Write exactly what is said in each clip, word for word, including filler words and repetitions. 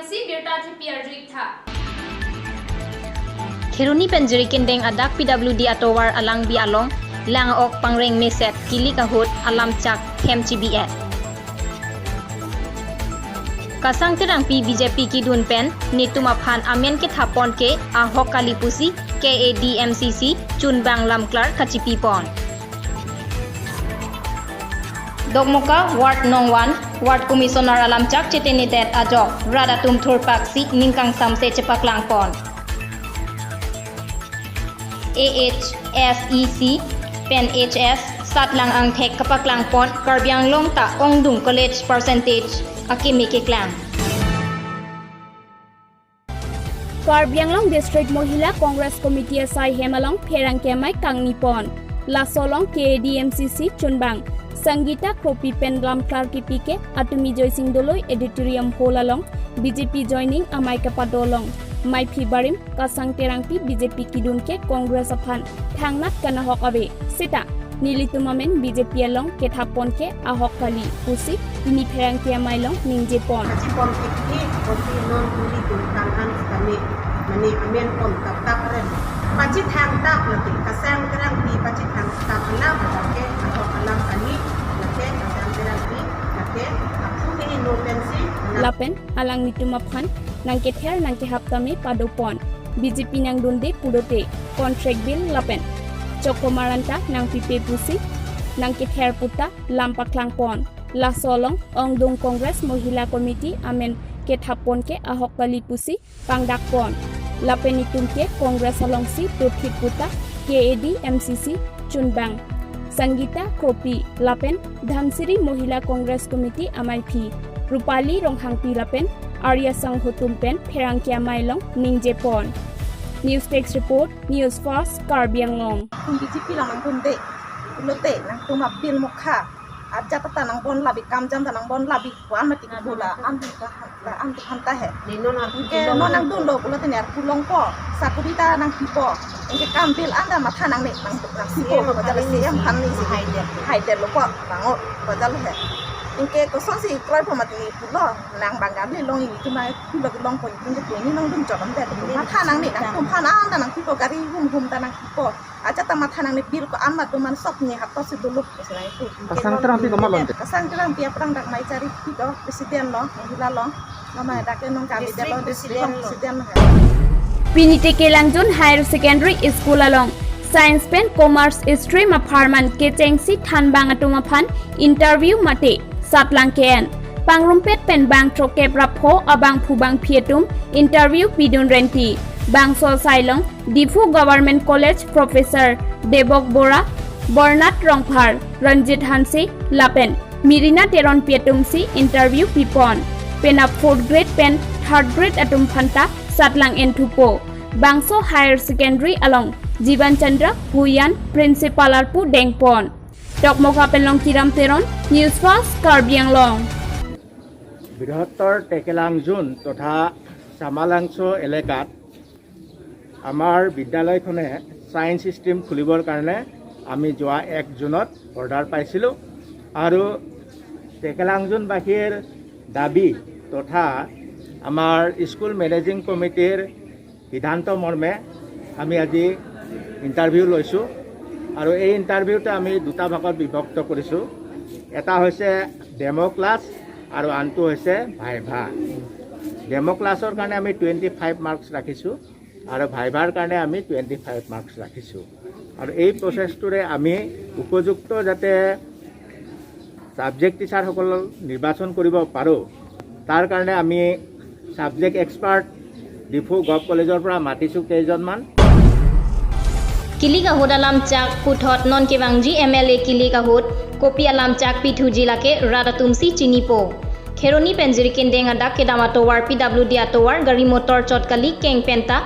Si birta thepi arju-ik tha. Kheroni pen Jirikindeng adak P W D atovar alangbi along lang-ok pangreng meset kilik ahut alamchak hem chibi-et. Kasang Terangpi B J P kidun pen netum aphan amen kethap pon ke ahok kali pusi K A D M C C chunbang lamklar kachipi pon. Dokmoka Ward Nong One, Ward Commissioner alamchak chetenedet ajok rat atum thurpaksi ningkangsamse chepaklang pon. A H S E C pen H S satlang angthek kapaklang pon, Karbi Anglong ta ongdung college percentage akeme keklang. Karbi Anglong District Mohila Congress Committee asai hem along pherangke amei kangni pon. Laso along K A D M C C chunbang Sangeeta Kropi pen lamklar kipi ke Attorney Joysing Doloi Auditorium Hall along B J P joining amei kapado along meiphi barim Kasang Terangpi B J P kidun ke Congress aphan thangnat kanahok ave. Seta nelitum amen B J P along kethap pon ke ahok kali pusi pini pherangke amei along ningje pon. Pachipon kiki, kopi non tuli tuli tang an kami, mane amen pon tap tap ren. Pachithang tap lake, Kasang Terangpi pachithang tap alam, lake ahok alam kali, lake Kasang Terangpi, lake aphu ke ino pensi, alam. Lapen alanglitum aphan nangkether nangkehap tame pado pon. B J P nangdunde pulote contract bill lapen chokkomar anta nangpipe pusi nangkether puta lam paklang pon. Laso along ongdung Congress Mohila Committee amen kethap pon ke ahok kali pusi pangdak pon. Lapen itum ke Congress alongsi dothik puta K A D M C C chunbang Sangeeta Kropi lapen Dhansiri Mohila Congress Committee ameiphi Rupali Ronghangpi lapen Arya Sangho atum pen pherangke amei along ningje pon. News Desk Report, News First, Karbi Anglong. Tum B J P along nangdunde, pulote nangtum abill mokha, ajat ta nangbon labi, kam jam ta nangbon labi, wan mati kebula, an ka la an tu hanta he. Nino na tu ke no nangdunlo pulote ne arphu longpo, sakuri ta nangpipo. Anke kam bill anta matha nangne, nang nang sipo, C M bajal aphan C M aphan ni si. Haider. Haider lo po, bango bajal he. Anke kosonsi kroi po mati ni pulo, nang Bengali along ini tu mai pulo longpo, ini ke ini nangdun chok ante. Matha nangne, nangtum aphan anta nangpipo, gari hum hum ta nangpipo. Ajat ta matha nangne, bill ko-an ma do, man sok ni hato si dolo. Kasang Terangpi komat lo ante? Kasang Terangpi aphrang dak mei chari pi do, president lo, mohila lo. Mama dak ke nong kami de lo, district president lo. President lo. Pini Tekelangjun Higher Secondary School along Science pen Commerce stream apharman kechengsi thanbang atum aphan interview mate satlang ke-en. Pangrumpet pen bang throkkep ra pho abangphu bangphi atum interview pidun renti. Bangso asai along Diphu Government College Professor Debok Bora, Bornat Rongphar, Ranjit Hanse lapen Mirina Teronpi atumsi interview pipon. Penap fourth grade pen third grade atum aphanta satlang enthupo. Bangso Higher Secondary along Jiban Chandra Bhuyan Principal arpu dengpon. Dokmoka pen Longkiram Teron, News First Karbi Anglong. বৃহত্তৰ টেকেলাংজুন তথা চামালাংচ' এলেকাত আমাৰ বিদ্যালয়খনে science stream খুলিবৰ কাৰণে আমি যোৱা এক জুনত অৰ্ডাৰ পাইছিলোঁ আৰু টেকেলাংজুনবাসীৰ দাবী তথা আমাৰ স্কুল মেনেজিং কমিটিৰ সিদ্ধান্ত মৰ্মে আমি আজি ইণ্টাৰভিউ লৈছোঁ আৰু এই ইণ্টাৰভিউতে আমি দুটা ভাগত বিভক্ত কৰিছোঁ। এটা হৈছে ডেম' ক্লাছ আৰু আনটো হৈছে ভাইভা। ডেম' ক্লাছৰ কাৰণে আমি টুৱেণ্টি ফাইভ মাৰ্কছ ৰাখিছোঁ আৰু ভাইভাৰ কাৰণে আমি টুৱেণ্টি ফাইভ মাৰ্কছ ৰাখিছোঁ। আৰু এই প্ৰচেছটোৰে আমি উপযুক্ত যাতে ছাবজেক্ট টিচাৰসকল নিৰ্বাচন কৰিব পাৰোঁ, তাৰ কাৰণে আমি ছাবজেক্ট এক্সপাৰ্ট ডিফু গভ কলেজৰ পৰা মাতিছোঁ কেইজনমান। Kilik ahut alamchak puthot non kevangji M L A kilik ahut kopi alamchak pithuji lake rat atumsi chinipo. Kheroni pen Jirikindeng adak kedam atovar P W D atovar gari motor chot kali keng penta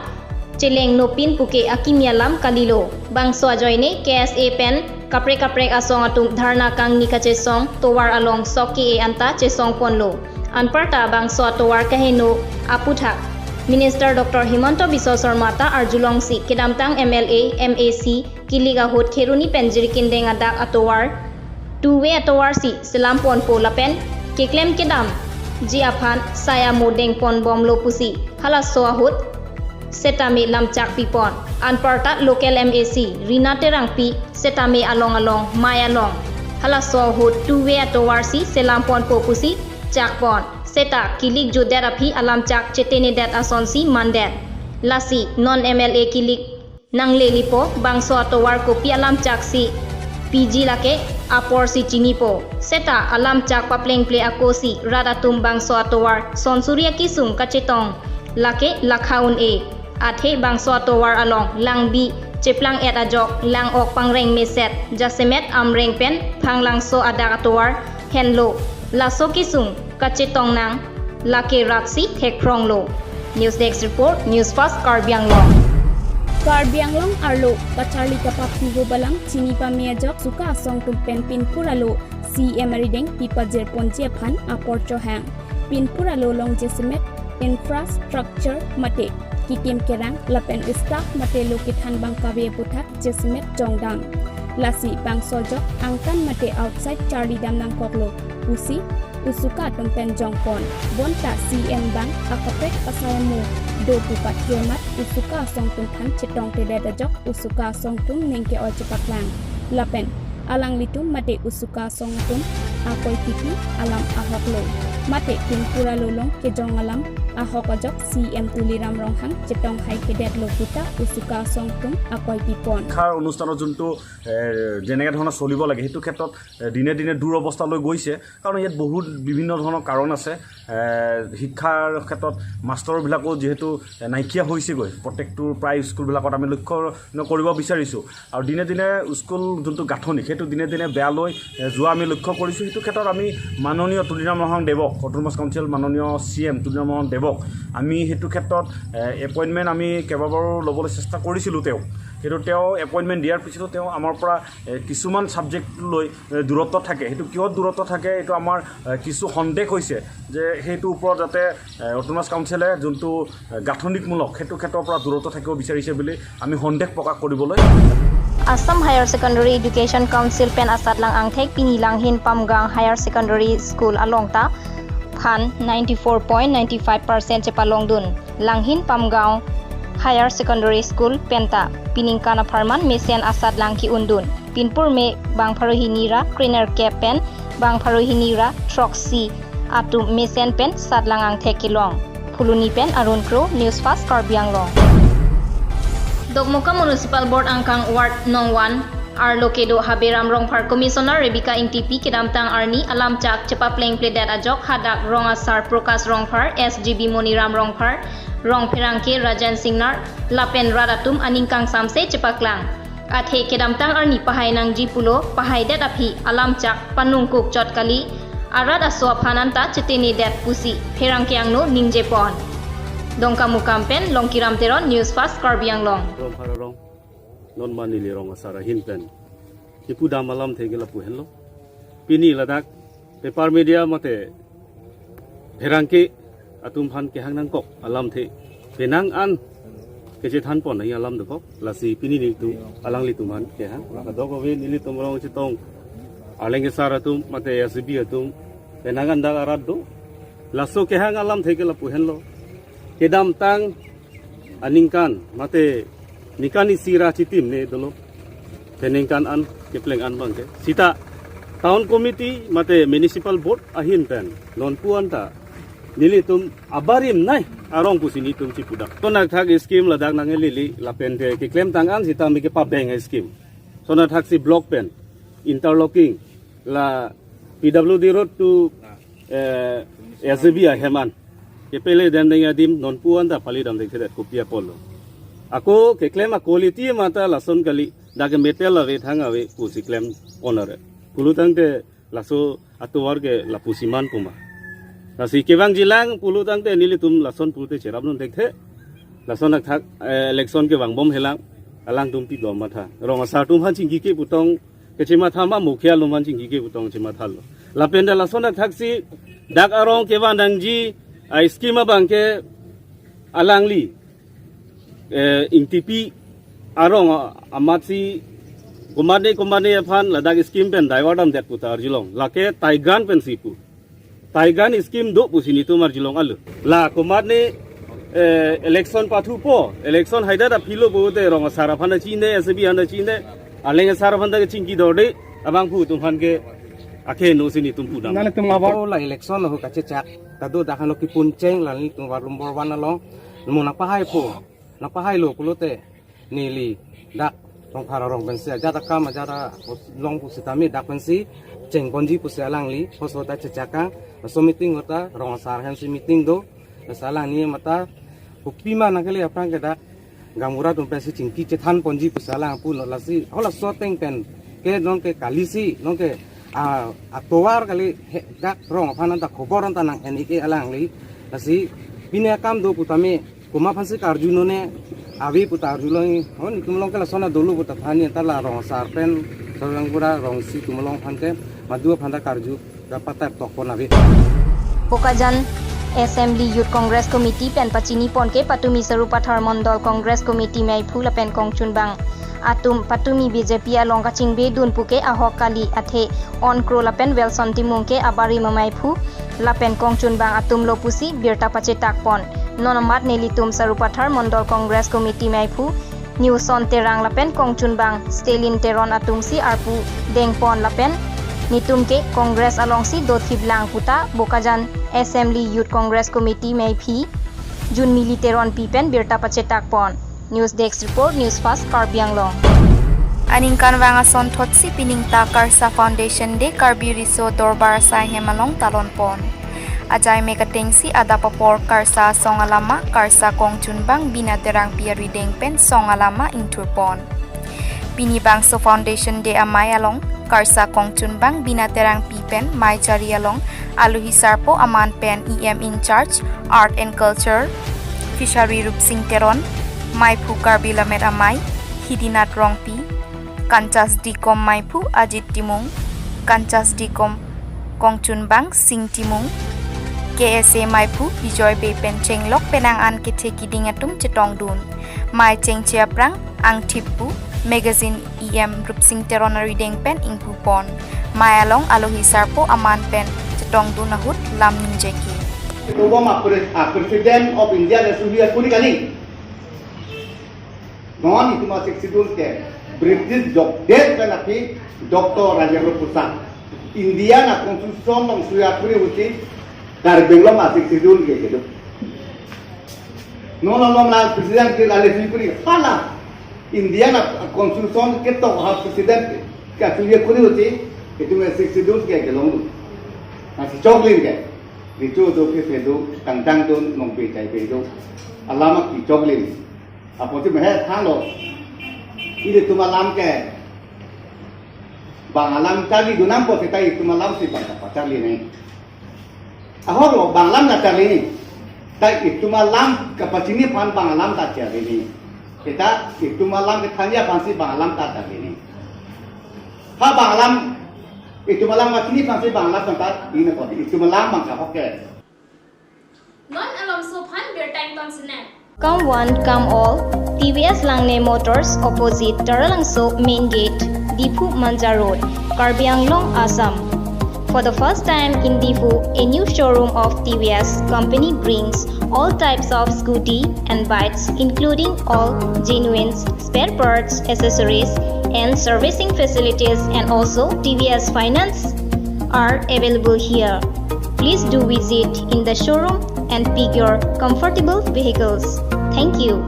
cheleng nopin puke akimi alam kalilo. Bangso ajoine K S A pen kaprek kaprek asong atum dharna kangni kachesong tovar along sok ke-e anta chesong ponlo. Anparta bangso atovar kaheno aputhak Minister Doctor Himanta Biswa Sarma ta arjulongsi kedamtang M L A, M A C kilik ahut Kheroni pen Jirikindeng adak atovar two way atovar si selam ponpo lapen keklem kedam ji aphan sai amo dengpon bomlo pusi halaso ahut setame lamchak pipon. Anparta local M A C Rina Terangpi setame along along mai along halaso ahut two-way atovar si selam ponpo pusi chakpon. Seta kilik jutdet aphi alamchak chetenedet asonsi mandet. Lasi non M L A kilik nanglelipo, bangso atovar kopi alamchak si piji lake apor si chinipo. Seta alamchak paplengple ako si rat atum bangso atovar sonsuri akisung kachetong lake lakha un-e. Athe bangso atovar along langbi cheplang-et ajok lang-ok pangreng meset, jasemet amreng pen phanglangso adak atovar henlo. Laso kisung kachetong nang lake rat si thekphronglo. News Desk Report, News Fast Karbi Anglong. Karbi Anglong arlo kacharli kapaphi ho balang chini pame ajok suka asong atum pen pinpur alo C M arideng pipajir ponji aphan apor chohang. Pinpur alo along jasemet infrastructure mate kikim kerang lapen staff mate lo kethan bang kave aputhak jasemet jongdam. Lasi bangso ajok angtan mate outside charli dam nangkoklo pusi usuka atum pen jongpon. Bonta C M bang akaprek asai amo do pu pathir amat usuka asong atum aphan chetongtedet ajok usuka asong atum ningke-oi chepaklang. Lapen alanglitum mate usuka asong atum akoi tipi alam ahoklo. Mate pinpur alo along kejong alam ahok ajok C M Tuliram Ronghang chetong hai kedetlo puta usuka asong atum akoi pipon. শিক্ষাৰ অনুষ্ঠানত যোনটো এ, যেনেকে ধৰণৰ চলিব লাগে, সেইটো ক্ষেত্ৰত এ, দিনে দিনে দুৰৱস্থালৈ গৈছে। কাৰণ ইয়াত বহুত বিভিন্ন ধৰণৰ কাৰণ আছে। এ, শিক্ষাৰ ক্ষেত্ৰত মাষ্টৰবিলাকো যিহেতু এ, নাইকিয়া হৈছেগৈ, প্ৰত্যেকটো প্ৰায় স্কুলবিলাকত আমি লক্ষ্য ন-, কৰিব বিচাৰিছোঁ। আৰু দিনে দিনে স্কুল যোনটো গাঁথনি, সেইটো দিনে দিনে বেয়ালৈ এ, যোৱা আমি লক্ষ্য কৰিছোঁ। সেইটো ক্ষেত্ৰত আমি মাননীয় তুলিৰাম ৰংহাং দেৱক, অট'নমাছ কাউন্সিল মাননীয় চি এম তুলিৰাম ৰংহাং দেৱক আমি সেইটো ক্ষেত্ৰত এ, এপইণ্টমেণ্ট আমি কেইবাবাৰো ল'বলৈ চেষ্টা কৰিছিলোঁ তেওঁক। কিন্তু তেওঁ এপইণ্টমেণ্ট দিয়াৰ পিছতো তেওঁ আমাৰ পৰা এ, কিছুমান ছাবজেক্ট লৈ এ, দূৰত্ব থাকে। সেইটো কিয় দূৰত্ব থাকে, এইটো আমাৰ এ, কিছু সন্দেহ হৈছে যে সেইটোৰ ওপৰত যাতে এ, অট'নমাছ কাউন্সিলে যোনটো এ, গাঁথনিমূলক, সেইটো ক্ষেত্ৰৰ পৰা দূৰত্ব থাকিব বিচাৰিছে বুলি আমি সন্দেহ প্ৰকাশ কৰিবলৈ। Assam Higher Secondary Education Council pen asatlang angthek pini Langhin Pamgang Higher Secondary School along ta phan ninety four point nine five percent chepalongdun. Langhin Pamgang Higher Secondary School penta piningkan apharman mesen asatlang ki-undun. Pinpur me bang pharo hini ra krenerkep pen bang pharo hini ra throksi atum mesen pen satlang angthek kelong. Phuloni pen Arun Kro, News Fast Karbi Anglong. Dokmoka Municipal Board angkang Ward Nong One arlo kedo Haberam Rongphar, Commissioner Rebecca Ingtipi kedamtang arni alamchak chepaplengpledet ajok hadak rong asar Prokas Rongphar, S G B Moniram Rongphar, rong pherangke Rajan Singnar lapen rat atum aningkang samse chepaklang. Athe kedamtang arni pahai nangji pulo pahaidet aphi alamchak panungkuk chot kali, arat aso aphan anta chetenedet pusi pherangke angno ningjepon. Dongkamukam pen Longkiram Teron, News Fast Karbi Anglong. Rongphar arong, non ma neli rong asar ahin pen kipudam alamthe ke lapu henlo. Pini ladak paper media mate pherangke atum aphan kehang nangkok alamthe penang an kechethanpon nangji alam dokok. Lasi pini nelitum alanglitum aphan kehang. Kadokave nelitum rong chetong arleng asar atum mate S G B atum penang an dak arat do. Laso kehang alamthe ke lapu henlo. Kedamtang aningkan mate ningkan isi ra chitim ne dolo. Peningkan an kepleng an bangke. Sita Town Committee mate Municipal Board ahin pen nonpu anta nelitum abarim nai arong pusi nelitum chipudak. Lason athak scheme ladak nanglele lapen te keklemtang an sitame kepabeng scheme. Lason athak si block pen interlocking la P W D road to eh, S G B ahem an kepele damdeng adim nonpu anta pali damdeng thedet kopi apotlo. Ako keklem a-quality mata lason kali, dak ke metal ave thang ave pusi klempon are. Pulotangte laso atovar ke lapusi man puma. Lasi kevangjilang pulotangte nelitum lason pulote cherapdun thekthe. Lason athak eh, election kevangbom helang alangtum pidom matha. Rong asar atum aphan chingki ke putong kechematha ma, mukhia atum aphan chingki ke putong chemathalo. Lapen ta lason athak si dak arong kevang nangji a-scheme abangke alangli eh, Ingtipi arong a-, amat si komatne komatne aphan ladak scheme pen divert damdet puta arjulong. Lake Tiger pensi pu. Taigan scheme do pusi netum arjulong alu. La komatne, eh, election pathupo, election haida ta philo pote rong asar aphan ta chine, S B aphan ta chine, aleng asar aphan ta chingki dorde, abang pu atum aphan ke akhei no si netum pudam. Nangtum ngabor. Oh, la election lo kachechak, ta do dak hano kipun cheng la netum ward number one along, mo nangpahaipo, nangpahailo pulote. Neli dak Rongphar arong pensi ajat akam ajat along pusitame dak pensi chengponji pusi alangli hoso ta chechakang, laso meeting ahut ta rong asar ahin si meeting do, lasi alangli mata kopima nangkele aphrang ke dak gaonbura atum pensi chingki chethanponji pusi alang pu no, lasi halaso ateng pen ke nonke kalisi nonke, ah, atovar kali he, dak rong aphan anta khobor anta nang-en-ik-e alangli, lasi pine akam do putame komat aphansi karju none ave puta arjulong, oh, netum along ke lason dolo puta thani anta la rong asar pen, sarang pura rong isi atum along aphan ke madu aphan ta karju dapat tokpon ave. Bokajan Assembly Youth Congress Committee pen pachinipon ke patumi Sarupathar Mondol Congress Committee meiphu lapen kongchunbang atum patumi B J P along kachingbedun pu ke ahok kali, athe Onkro lapen Wilson Timung ke abarim ameiphu lapen kongchunbang atum lo pusi birta pachetakpon. Non amat nelitum Sarupathar Mondol Congress Committee meiphu Newson Terang lapen kongchunbang Stalin Teron atumsi arpu dengpon lapen netum ke Congress alongsi dothiplang puta Bokajan Assembly Youth Congress Committee meiphi Junmili Teronpi pen birta pachetakpon. News Desk Report, News Fast, Karbi Anglong. Aningkan vang asonthotsi pining ta Karsa Foundation Day Karbi Riso Dorbar Asai hem along talonpon. Ajai me katengsi adap apor Karsa asong alama Karsa kongchunbang Bina Terangpi arideng pen song alama ingthurpon. Pini bangso Foundation Day amei along Karsa kongchunbang Bina Terangpi pen mei chari along alohi sarpo aman pen E M in charge Art and Culture, Fishery Rupsing Teron, meiphu Karbi Lammet Amei Hidinath Rongpi, Kanchas Dikom meiphu Ajit Timung, Kanchas Dikom kongchunbang Sing Timung, K S A meiphu Bijoy Bey pen chenglok penang an kethe kiding atum chetongdun. Mei chengche aphrang angthip pu magazine E M Rupsing Teron arideng pen ingpupon. Mei along alohi sarpo aman pen chetongdun ahut lam ningjeke. Obama pre-, ah, President of India le sulia kuri kali. Non itum a-Sixth Schedule ke British jokdet pen aphi Doctor Rajendra Prasad India a-constitution along suya kuri uti Karbi Anglong a-Sixth Schedule ke kedo. Non along la president ke lale sui kuri hala India a-constitution ketok ha president ke suya kuri uti itum a-Sixth Schedule ke kelong. Nasi choklim ke. Richo do ke pedo, kangtang don, nong pe chai pedo. Alama ki choklim. Apotsi mehe thanglo. Ilitum alam ke bang alam charlidun nangpo seta itum alamsi bang ta pacharli nangji. Ahoklo bang alam ta charli nangji. Ta itum alam kapachini aphan bang alam ta charli nangji. Seta itum alam kethanji aphansi bang alam ta charli nangji. Ha bang alam, itum alam kapachini aphansi bang alam ta charli nangpo. Itum alam bang kahok ke. Non alomso aphan birta ington sinang. Come one, come all. T V S Langne Motors, opposite Taralangso Main Gate, Diphu Manja Road, Karbi Anglong, Assam. For the first time in Diphu, a new showroom of T V S company brings all types of scooty and bikes, including all genuine spare parts, accessories, and servicing facilities, and also T V S finance are available here. Please do visit in the showroom and pick your comfortable vehicles. Thank you.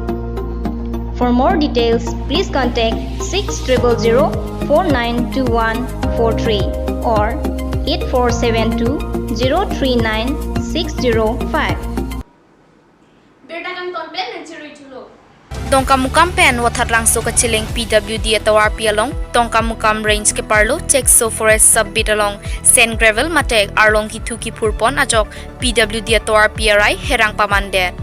For more details, please contact six triple zero four nine two one four three or eight four seven two zero three nine six zero five. Birta kangton pen nangcherui thulo. Dongkamukam pen Wathatrangso kacheleng P W D atovarpi along Dongkamukam Range keparlo Chekso Forest Sub-Beat along sand gravel mate arlong kithu kiphurpon ajok P W D atovarpi arai herang pamandet.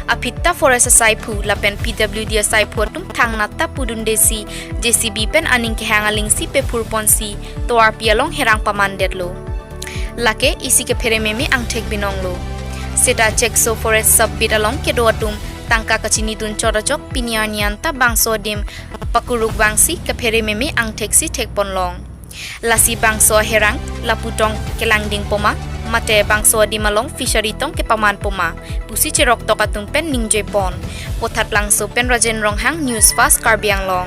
Aphi ta forest asaiphu lapen P W D asaiphu atum thangnat ta pudundesi J C B pen aning kehang alingsi pephurponsi tovarpi along herang pamandetlo. Lake isi kephere meme angthek binonglo. Seta Chekso Forest Sub-Beat along kedo atum tangka kachinidun chot ajok pini arni anta bangso adim pakuruk vangsi kephere meme angtheksi thekponlong. Lasi bangso aherang lapu tong kelangding poma, mate bangso adim along fishery tong kepaman poma pusi cheroktok atum pen ningje pon. Bothatlangso pen Rajen Ronghang, News Fast Karbi Anglong.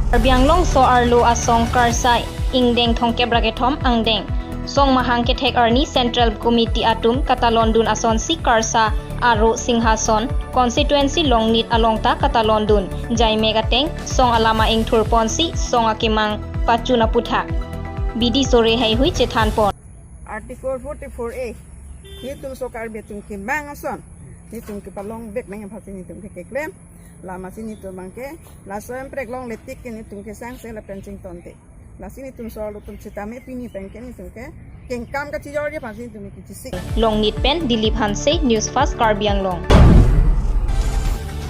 Karbi Anglong so arlo asong Karsa ingdeng thomkep ra kethom angdeng Song mahang kethek arni Central Committee atum katalon dun asonsi Karsa aro Singhason constituency Longnit along ta katalon dun. Jaimek ateng song alama ingthur ponsi song akemang pachun aputhak bidi sore heihui chethan pon. Article forty-four A, netum so Karbi atum kemang ason netum kepalong vek nang aphansi netum ke keklem. Lama si netum abang ke laso emprek longle tik ke netum ke sangse lapen chingtonte. Lasi netum so arlo atum sitame pini pen ke netum ke kengkam kachijorji aphansi netum ke kechesik. Longnit pen Dilip Hanse, News Fast Karbi Anglong.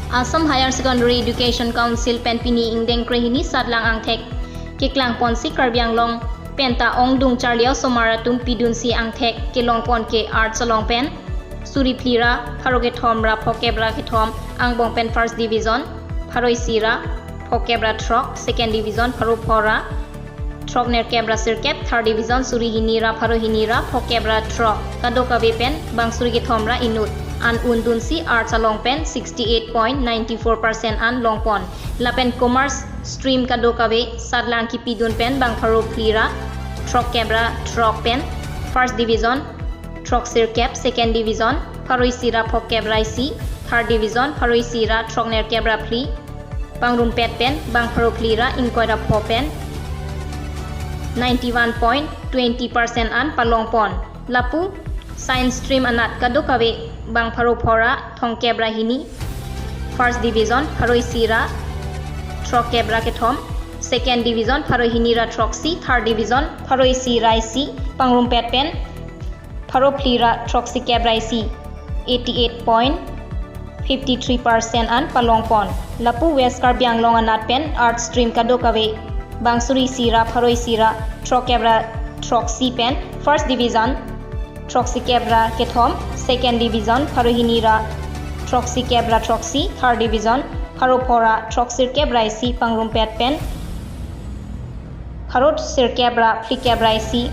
Assam Higher Secondary Education Council pen pini ingdeng krehini satlang angthek keklang ponsi Karbi Anglong penta ongdung charli osomar atum pidunsi angthek kelong pon ke Arts along pen suri phli ra pharo kethom ra phokep ra kethom angbong pen first division, pharo isi ra phokep ra throk, second division pharo pho ra throk nerkep ra sirkep, third division suri hini ra pharo hini ra phokep ra throk, kadokave pen bang suri kethom ra inut an undunsi Arts along pen sixty eight point nine four percent an long pon. Lapen Commerce stream kadokave satlang kipidun pen bang pharo phli ra throkkep ra throk pen first division throk sirkep, second division pharo isi ra phokep ra isi, third division pharo isi ra throk nerkep ra phli, pangrumpet pen bang pharo phli ra ingkoi ra pho pen ninety one point twenty percent an palong pon. Lapu Science stream anat kadokave bang pharo pho ra thomkep ra hini first division, pharo isi ra throkkep ra kethom, second division pharo hini ra throksi, third division pharo isi ra isi, pangrumpet pen pharo phli ra throksikep ra isi, eighty eight point fifty three percent an palong pon. Lapu West Karbi Anglong anat pen Arts stream kadokave bang suri isi ra pharo isi ra throkkep ra throksi pen first division throksikep ra kethom, second division pharo hini ra throksikep ra throksi, third division pharo pho ra throksirkep ra isi, pangrumpet pen pharo sirkep ra phlikep ra isi,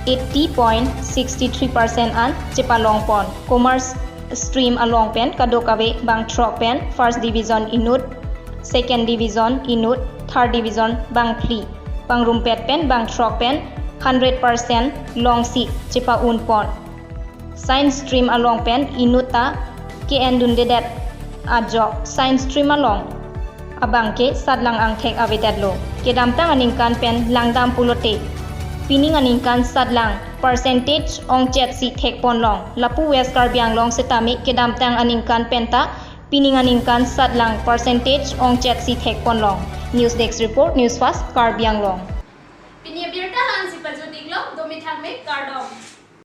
eighty point sixty three percent an chepalong pon. Commerce stream along pen kadokave bang throk pen first division inut, second division inut, third division bang phli, pangrumpet pen bang throk pen hundred percent longsi chepa-un pon. Science stream along pen inut ta ke-endunedet ajok science stream along abang ke satlang angthek avedetlo. Kedamtang aningkan pen langdam pulote pining aningkan satlang percentage ongchet si thek pon long. Lapu West Karbi Anglong setame kedamtang aningkan pen ta pining aningkan satlang percentage ongchet si thek pon long. News Desk Report, News Fast Karbi Anglong.